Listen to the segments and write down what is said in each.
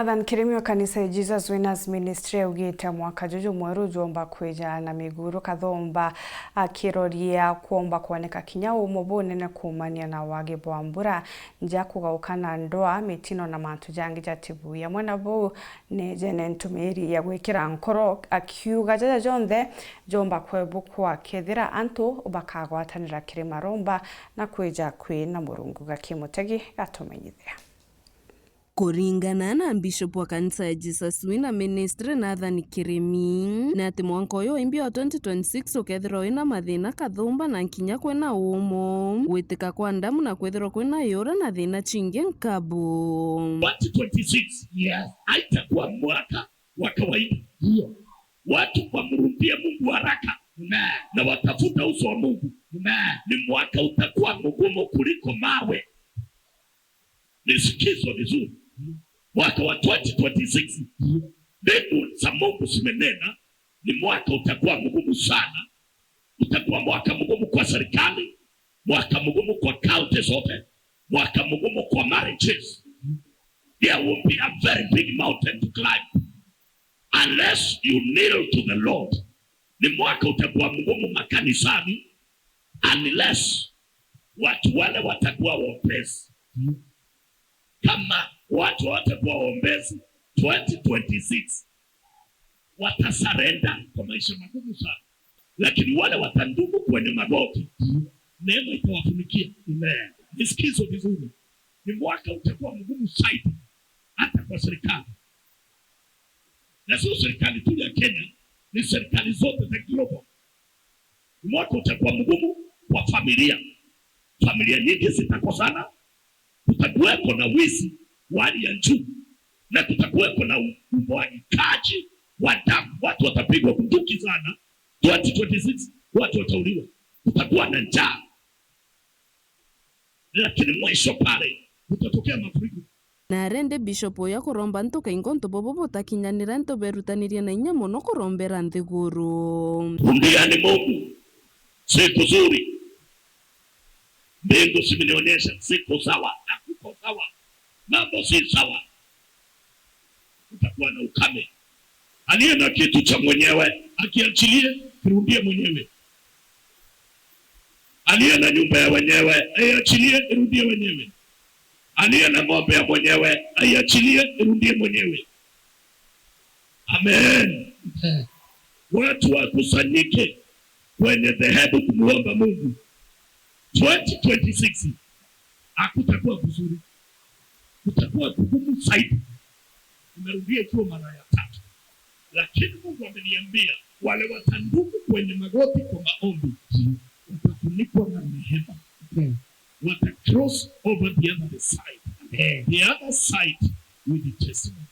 Nathan Kirimi wa kanisa ya Jesus Winners Ministry augite mwaka juju mweru jomba kwija na miguru kathomba akiroria kuomba kuoneka kinya umo bunene kumania na wagi bwa mbura nja kugaukana ndoa mitino na mantu jangi jatibuya mwena bou ni jene ntumiri ya gwikira nkoro akiuga jaja jonthe jomba kwebukwa kethira antu bakagwatanira kiri maromba na kwija kwi na murungu gakimutegi gatumenyithia. Kuringana na bishop wa kanisa ya Jesus Winner Ministry Nathan Kirimi ni ati mwanka uyu imbi wa 2026 ukethirwa wina mathina kathumba na nkinya kwina umo gwitika kwa ndamu na kwithirwa kwina yura na thina chingi nkabu. 2026 yes, haitakuwa mwaka wa kawaida. Watu wamrudie Mungu haraka na watafuta uso wa Mungu. Ni mwaka utakuwa mgumu kuliko mawe. Nisikizwe vizuri, mwaka wa 2026 mbingu za Mungu zimenena, ni mwaka utakuwa mgumu sana. Utakuwa mwaka mgumu kwa serikali, mwaka mgumu kwa kaunti zote, mwaka mgumu kwa marriages. There will be a very big mountain to climb unless you kneel to the Lord. Ni mwaka utakuwa mgumu makanisani unless watu wale watakuwa waombezi. Kama watu watakuwa waombezi 2026 watasarenda kwa maisha magumu sana, lakini wale watandumu kwenye magoti, neema itawafunikia. Nisikizo vizuri, ni mwaka utakuwa mgumu zaidi hata kwa serikali, na sio serikali tu ya Kenya, ni serikali zote za global. Ni mwaka utakuwa mgumu kwa familia, familia nyingi zitakosana, kutakuweko na wizi wa hali ya juu na kutakuweko na umwagikaji wa damu, watu watapigwa bunduki sana. 2026 watu watauliwa, kutakuwa na njaa, lakini mwisho pale kutatokea mafuriko. Na arende bishop uyu akuromba ntukaingo ntu bubu butakinyanira ntuberutanirie na inya muno kurombera nthiguru. Rundiani Mungu, siku zuri, mbingu zimenionyesha siku sawa, hakuko sawa, mambo si sawa, kutakuwa na ukame. Aliye na kitu cha mwenyewe akiachilie, kirudie mwenyewe. Aliye na nyumba ya wenyewe aiachilie, irudie wenyewe. Aliye na ng'ombe ya mwenyewe aiachilie, irudie mwenyewe. Amen. Watu wakusanyike kwenye dhehebu kumwomba Mungu. 2026 hakutakuwa kuzuri, kutakuwa kugumu zaidi. Nimerudia ikiwa mara ya tatu, lakini Mungu ameniambia wale watanduku kwenye magoti kwa maombi watafunikwa na rehema, wata cross over the other side, the other side with the testimony.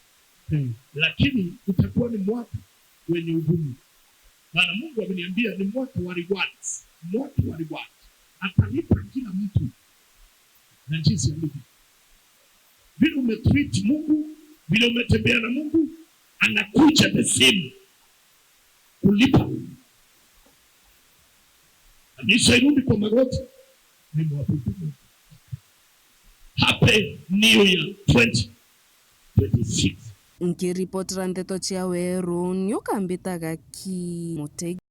Lakini utakuwa ni mwaka wenye ugumu, maana Mungu ameniambia ni mwaka wa rewards, mwaka wa rewards. Atalipa kila mtu na jinsi alivyo, vile umetreat Mungu, vile umetembea na Mungu, anakuja the same kulipa. Kanisa irudi kwa magoti, ni mwabudu Mungu. Happy New Year 2026. Nkiripotera nteto chia weru nyukambitaga ki mutegi.